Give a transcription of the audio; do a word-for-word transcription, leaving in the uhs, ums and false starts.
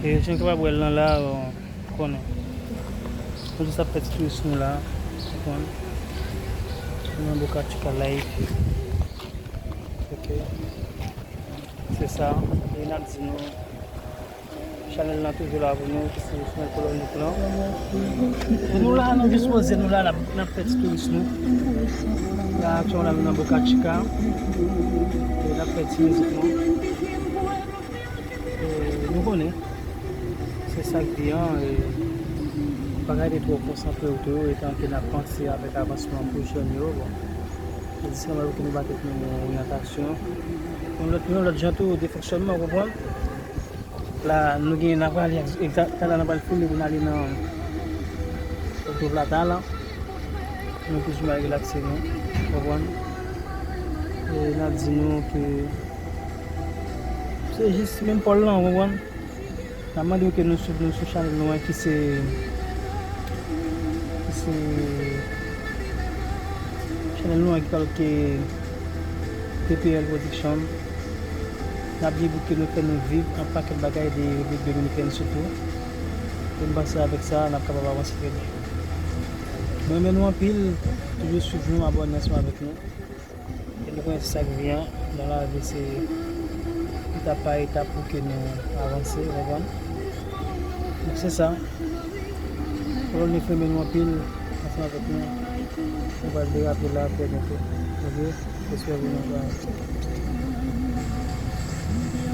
E jan w kapab wè l nan la, ou konnen. Nou jis ap fè ti touris nou la, ou konprann. Nou nan Boca Chica Live. Ok. Se sa. E n ap di nou, chanèl lan toujou la pou nou, ki se chanèl Kolònik lan. E nou la, nou jis poze nou la, n ap, n ap fè ti touris nou. La, aktyèlman la, nou nan Boca Chica. E n ap fè ti mizik nou. E nou konnen, se sa k di an, e, pa ka rete twò konsantre w tou, etan ke n ap panse avèk avansman pou jèn yo, bon. Se jis nòmal pou ke nou ba tèt nou yon oryantasyon. Yon lòt, yon lòt jan tou de fonksyònman, ou konprann? La, nou gen, n ap prale egza-, talè n ap al file pou n ale nan Puerto Plata la. Nou plis mal relakse nou, ou konprann? E n ap di nou ke se jis menm pòl lan, ou konprann? N ap mande w ke nou swiv nou sou chanèl nou an ki se, ki se chanèl nou an ki pa lòt ke T P L Production. N ap gen bout ke nou fè nou viv an pakèt bagay de Repiblik Dominikèn sitou. E m panse avèk sa, n ap kapab avanse trè byen. Mwen renmen nou anpil, toujou swiv nou, abòne ansanm avèk nou. E nou konnen se sa k vi an, nan lavi se etap pa etap pou ke nou avanse, ou konprann? Donk se sa. Kolònik renmen nou anpil, ansanm avèk nou. Nou pral derape la trè byento. Ok? Respè pou nou, bye.